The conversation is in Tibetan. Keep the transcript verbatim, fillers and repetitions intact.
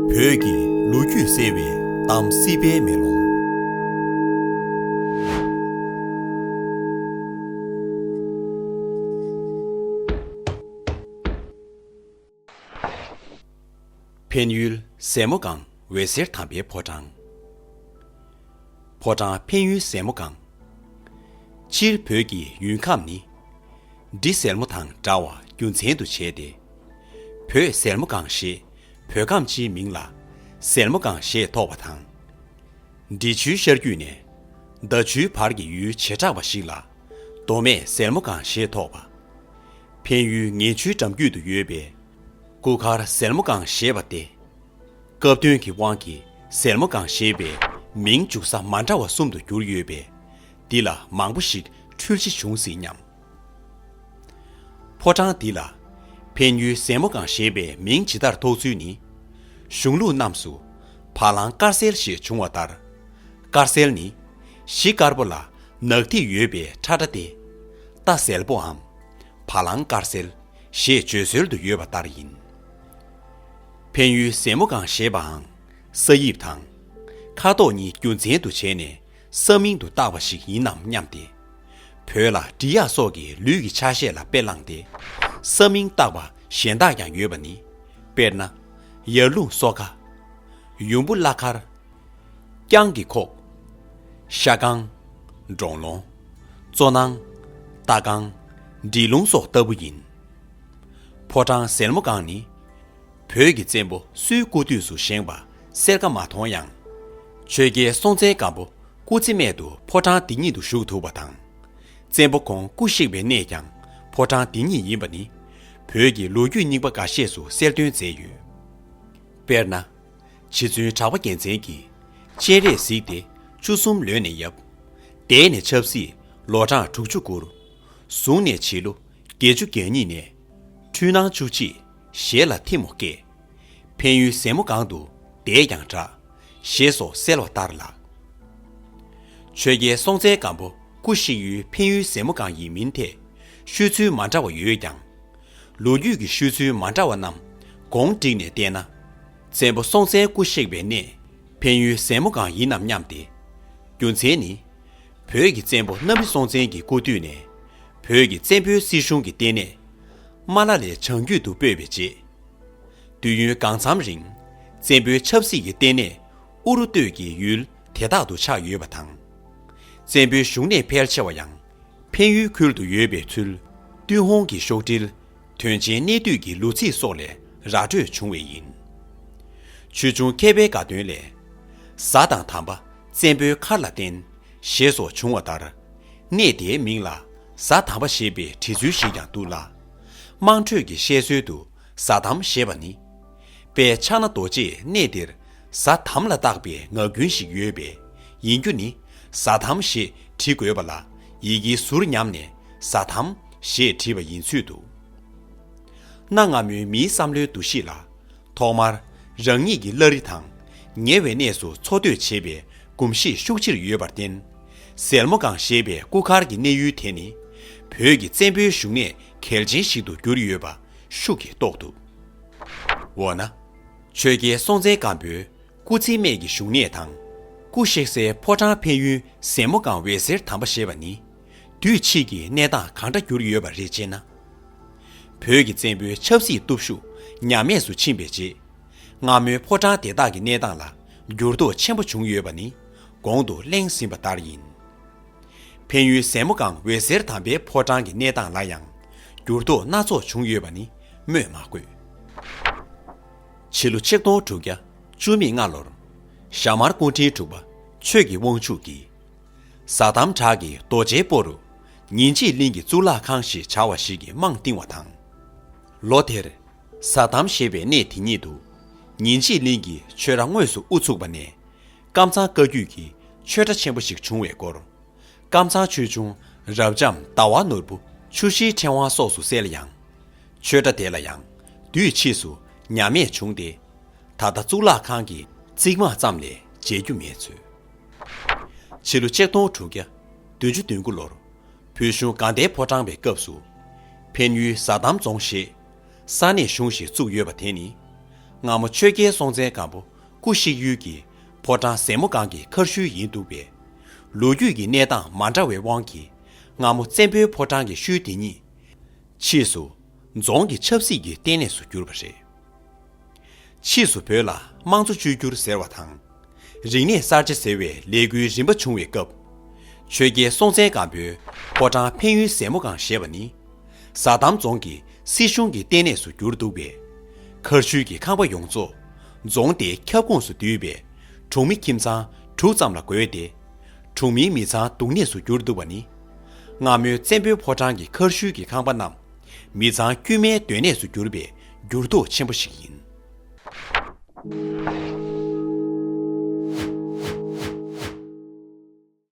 བོད་ཀྱི་ལོ་རྒྱུས་གསལ་བའི་གཏམ་སྲིད་པའི་མེ་ལོང་། འཕན་ཡུལ་ཟལ་མོ་སྒང་འོད་ཟེར་དམ་པའི་ཕོ་བྲང་། ཕོ་བྲང་འཕན་ཡུལ་ཟལ་མོ་སྒང་། སྤྱིར་བོད་ཀྱི་ཡུལ་ཁམས་ནི། འབྲི་ཟལ་མོ་དང་འདྲ་བ་རྒྱུ་མཚན་དུ་བྱས་ཏེ། བོད་ཟལ་མོ་སྒང་ཞེས་བོད་ཁམས་སྤྱིའི་མིང་ལ་ཟལ་མོ་སྒང་ཞེས་ཐོགས་པ་དང་། འབྲི་ཆུའི་ཤར་རྒྱུད་ནས་མདའ་ཆུའི་བར་གྱི་ཡུལ་བྱེ་བྲག་པ་ཞིག་ལ་མདོ་སྨད་ཟལ་མོ་སྒང་ཞེས་ཐོགས་པ། འཕན་ཡུལ་ངན་ཆུའི་འགྲམ་རྒྱུད་དུ་ཡོད་པའི་སྐུ་མཁར་ཟལ་མོ་སྒང་ཞེས་པ་སྟེ། སྐབས་དོན་གྱི་དབང་གིས་ཟལ་མོ་སྒང་ཞེས་པའི་མིང་འཇུག་ས་མ་འདྲ་བ་གསུམ་དུ་གྱུར་ཡོད་པས། འདི་ལ་མང་པོ་ཞིག་འཁྲུལ་གཞི་བྱུང་སྲིད་སྙམ། ཕོ་བྲང་འདི་ལ་འཕན་ཡུལ་ཟལ་མོ་སྒང་ཞེས་པའི་མིང་ཇི་ལྟར་ཐོགས་ཚུལ་ནི། གཞུང་ལུགས་རྣམས་སུ་བ་ལང་དཀར་ཟལ་ཞེས་བྱུང་བ་ལྟར། དཀར་ཟལ་ནི་གཞི་དཀར་པོ་ལ་ནག་ཐིག་ཡོད་པའི་ཕྲ་སྒྲ་སྟེ། རྟ་ཟལ་པོའམ་བ་ལང་དཀར་ཟལ་ཞེས་བརྗོད་སྲོལ་དུ་ཡོད་པ་ལྟར་ཡིན། འཕན་ཡུལ་ཟལ་མོ་སྒང་ཞེས་པའང་ས་དབྱིབས་དང་ཁ་དོག་གཉིས་རྒྱུ་མཚན་དུ་བྱས་ནས་ས་མིང་དུ་བཏགས་པ་ཞིག་ཡིན་ནམ་སྙམ་སྟེ། བོད་ལ་འབྲི་གཡག་སོགས་ཀྱི་ལུས་ཀྱི་ཆ་ཤས་ལ་དཔེ་བླངས་ཏེ། ས་མིང་བཏགས་པ་གཞན་དག་ཀྱང་ཡོད་པ་ནི། དཔེར་ན། ཡར་ཀླུང་སོ་ཁ། ཡུམ་བུ་བླ་མཁར། རྐྱང་གི་ཁོག། ཤ་སྒང་། འབྲོང་ལུང་། གཙོ་ནང་། རྟ་སྒང་། འབྲི་ལུང་སོགས་ལྟ་བུ་ཡིན། ཕོ་བྲང་ཟལ་མོ་སྒང་ནི། བོད་ཀྱི་བཙན་པོ་སུའི་སྐུ་དུས་སུ་བཞེངས་པ་གསལ་ཁ་མ་མཐོང་ཡང་། ཆོས་རྒྱལ་སྲོང་བཙན་སྒམ་པོ་སྐུ་ཚེ་སྨད་དུ་ཕོ་བྲང་འདི་ཉིད་དུ་བཞུགས་ཐུབ་པ་དང་། བཙན་པོ་ཁོང་སྐུ་གཤེགས་པའི་གནས་ཀྱང་ཕོ་བྲང་འདི་ཉིད་ཡིན་པ་ནི། བོད་ཀྱི་ལོ་རྒྱུས་རྙིང་པ་འགའ་ཤས་སུ་གསལ་སྟོན་མཛད་ཡོད། དཔེར་ན། རྗེ་བཙུན་གྲགས་པ་རྒྱལ་མཚན་གྱིས་སྤྱན་རས་གཟིགས་ཏེ་བཅུ་གསུམ་ལོན་ནས་ཡབ། འདས་ནས་ཆབ་སྲིད་ལོ་གྲངས་དྲུག་ཅུ་འགོར། བཟུང་ནས་བྱིས་ལོ་བརྒྱད་ཅུ་གྱ་གཉིས་ནས། འཁྲུལ་སྣང་བཅུ་གཅིག་ཞལ་ལ་ཐིམ་མོ་སྐྱེས། འཕན་ཡུལ་ཟལ་མོ་སྒང་དུ་འདས་ཀྱང་གྲགས། ཞེས་སོགས་གསལ་བ་ལྟར་ལགས། ཆོས་རྒྱལ་སྲོང་བཙན་སྒམ་པོ་སྐུ་གཤེགས་ཡུལ་འཕན་ཡུལ་ཟལ་མོ་སྒང་ཡིན་མིན་ཐད་ཤོད་ཚུལ་མ་འདྲ་བ་ཡོད་ཀྱང་། ལོ་རྒྱུས་ཀྱི་ཤོད་ཚུལ་མ་འདྲ་བ་རྣམས་གོང་བསྒྲིགས་ནས་བལྟས་ན། བཙན་པོ་སྲོང་བཙན་སྐུ་གཤེགས་པའི་གནས་འཕན་ཡུལ་ཟལ་མོ་སྒང་ཡིན་ནམ་སྙམ་སྟེ། རྒྱུ་མཚན་ནི། བོད་ཀྱི་བཙན་པོ་གནམ་རི་སྲོང་བཙན་གྱི་སྐུ་དུས་ནས་བོད་ཀྱི་བཙན་པོའི་སྲིད་གཞུང་གི་ལྟེ་གནས་མ་ལ་ལས་བྱང་རྒྱུད་དུ་སྤོས་པའི་རྗེས། དུས་ཡུན་གང་འཚམ་རིང་བཙན་པོའི་ཆབ་སྲིད་ཀྱི་ལྟེ་གནས་ཨུ་རུ་སྟོད་ཀྱི་ཡུལ་དེ་དག་ཏུ་ཆགས་ཡོད་པ་དང་། བཙན་པོའི་བཞུགས་གནས་ཕལ་ཆེ་བ་ཡང་འཕན་ཡུལ་ཁུལ་དུ་ཡོད་པའི་ཚུལ་ཏུན་ཧོང་གི་ཤོག་དྲིལ་དོན་ཆེན་གནས་དུས་ཀྱི་ལོ་ཚིགས་སོགས་ལས་ར་སྤྲོད་བྱུང་བས་ཡིན། ཆོས་འབྱུང་མཁས་པའི་དགའ་སྟོན་ལས། གཟའ་དང་དམ་པ་བཙན་པོའི་མཁར་ལ་བརྟེན། ཞེས་སོགས་བྱུང་བ་ལྟར། གནས་དེའི་མིང་ལ་གཟའ་དམ་པ་ཞེས་པའི་བྲིས་ཚུལ་ཞིག་ཀྱང་འདུག་ལ། དམངས་ཁྲོད་ཀྱི་བཤད་སྲོལ་དུ་གཟའ་དམ་ཞེས་པ་ནི། དཔལ་ཕྱག་ན་རྡོ་རྗེས་གནས་འདིར་གཟའ་དམ་ལ་བཏགས་པའི་ངག་རྒྱུན་ཞིག་ཡོད་པས་ཡིན་རྒྱུ་ནི། གཟའ་དམ་ཞེས་བྲི་དགོས་པ་ལ་ཡི་གེའི་ཟུར་ཉམས་ནས་གཟའ་དམ་ཞེས་བྲིས་པ་ཡིན་ཚོད་འདུག། གནའ་སྔ་མོའི་མིའི་བསམ་བློའི་འདུ་ཤེས་ལ། ཐོག་མར་རང་ཉིད་ཀྱི་བླ་རི་དང་ཉེ་བའི་གནས་སུ་འཚོ་སྡོད་བྱེད་པའི་གོམས་གཤིས་ཤུགས་ཆེར་ཡོད་པར་བརྟེན། ཟལ་མོ་སྒང་ཞེས་པའི་སྐུ་མཁར་གྱི་གནས་ཡུལ་དེ་ནི་བོད་ཀྱི་བཙན་པོའི་བཞུགས་གནས་གལ་ཆེན་ཞིག་ཏུ་གྱུར་ཡོད་པ་ཤུགས་ཀྱིས་རྟོགས་ཐུབ། འོ་ན། ཆོས་རྒྱལ་སྲོང་བཙན་སྒམ་པོའི་སྐུ་ཚེ་སྨད་ཀྱི་བཞུགས་གནས་དང་། སྐུ་གཤེགས་སའི་ཕོ་བྲང་འཕན་ཡུལ་ཟལ་མོ་སྒང་འོད་ཟེར་དམ་པ་ཞེས་པ་ནི། དུས་ཕྱིས་ཀྱི་གནས་སྟངས་གང་འདྲ་གྱུར་ཡོད་པ་རེད་ཅེ་ན། བོད་ཀྱི་བཙན་པོའི་ཆབ་སྲིད་སྟོབས་ཤུགས་ཉམས་དམས་སུ་ཕྱིན་པའི་རྗེས། སྔ་མོའི་ཕོ་བྲང་དེ་དག་གི་གནས་སྟངས་ལ་འགྱུར་ལྡོག་ཆེན་པོ་བྱུང་ཡོད་པ་ནི་གོང་དུ་གླེང་ཟིན་པ་ལྟར་ཡིན། འཕན་ཡུལ་ཟལ་མོ་སྒང་འོད་ཟེར་དམ་པའི་ཕོ་བྲང་གི་གནས་སྟངས་ལ་ཡང་འགྱུར་ལྡོག་སྣ་ཚོགས་བྱུང་ཡོད་པ་ནི་སྨོས་མ་དགོས། ཕྱི་ལོ་ཆིག་སྟོང་དྲུག་བརྒྱ་བཅུ་མེད་ལྔ་ལོར། ཞྭ་དམར་སྐུ་ཕྲེང་དྲུག་པ་ཆོས་ཀྱི་དབང་ཕྱུག་གིས། གཟའ་དམ་བྲག་གི་རྡོ་གཅལ་པོ་རུ་ཉིན་བྱེད་གླིང་གི་གཙུག་ལག་ཁང་ཞེས་བྱ་བ་ཞིག་གི་རྨང་བཏིང་བ་དང་། ལོ་དེར་གཟའ་དམ་ཞེས་པའི་གནས་དེ་ཉིད་དུ་ཉིན་བྱེད་གླིང་གི་ཆོས་ར་དངོས་སུ་དབུ་ཚུགས་པ་ནས། ཀམ་ཚང་བཀའ་བརྒྱུད་ཀྱི་ཆོས་གྲྭ་ཆེན་པོ་ཞིག་བྱུང་བའི་སྐོར། ཀམ་ཚང་ཆོས་འབྱུང་རབ་འབྱམས་ཟླ་བ་ནོར་བུ་ཆུ་བཞིའི་ཕྲེང་བ་སོགས་སུ་གསལ་ཡང་། ཆོས་གྲྭ་དེ་ལ་ཡང་དུས་ཕྱིས་སུ་ཉམས་དམས་བྱུང་སྟེ། ད་ལྟ་གཙུག་ལག་ཁང་གི་རྩིག་རྨང་ཙམ་ལས་མཇལ་རྒྱུ་མེད་ཚོད། ཕྱི་ལོ་ཆིག་སྟོང་དྲུག་བརྒྱ་བདུན་ཅུ་དོན་དགུ་ལོར་བོད་གཞུང་དགའ་ལྡན་ཕོ་བྲང་པའི་སྐབས་སུ། འཕན་ཡུལ་གཟའ་དམ་རྫོང་ཞེས་ས་གནས་གཞུང་ཞིག་བཙུགས་ཡོད་པ་དེ་ནི། སྔ་མོ་ཆོས་རྒྱལ་སྲོང་བཙན་སྒམ་པོ་སྐུ་གཤེགས་ཡུལ་གྱི་ཕོ་བྲང་ཟལ་མོ་སྒང་གི་མཁར་ཤུལ་ཡིན་འདུག་པས། ལོ་རྒྱུས་ཀྱི་གནས་སྟངས་མ་འདྲ་བའི་དབང་གིས། སྔ་མོ་བཙན་པོའི་ཕོ་བྲང་གི་ཤུལ་དེ་ཉིད། ཕྱིས་སུ་རྫོང་གི་ཆབ་སྲིད་ཀྱི་ལྟེ་གནས་སུ་གྱུར་པ་རེད། ཕྱིས་སུ་བོད་ལ་དམངས་གཙོ་བཅོས་བསྒྱུར་ཟེར་བ་དང་། རིག་གནས་གསར་བརྗེ་ཟེར་བའི་ལས་འགུལ་རིམ་པ་བྱུང་བའི་སྐབས། ཆོས་རྒྱལ་སྲོང་བཙན་སྒམ་པོའི་ཕོ་བྲང་འཕན་ཡུལ་ཟལ་མོ་སྒང་ཞེས་པ་ནི། ཟ་དམ་རྫོང་གི་སྲིད་གཞུང་གི་ལྟེ་གནས་སུ་གྱུར་འདུག་པས། མཁར་ཤུལ་གྱི་ཁང་པ་ཡོངས་རྫོགས་རྫོང་དེའི་ཁྱབ་ཁོངས་སུ་བསྡུས་པས། གྲོང་མི་ཁྱིམ་ཚང་དྲུག་ཙམ་ལ་བགོས་ཏེ། གྲོང་མིའི་མི་ཚང་འདུག་གནས་སུ་གྱུར་འདུག་པ་ནི། སྔ་མོའི་བཙན་པོའི་ཕོ་བྲང་གི་མཁར་ཤུལ་གྱི་ཁང་པ་རྣམས། མི་ཚང་དཀྱུས་མའི་སྡོད་གནས་སུ་གྱུར་པའི་འགྱུར་ལྡོག་ཆེན་པོ་ཞིག་ཡིན།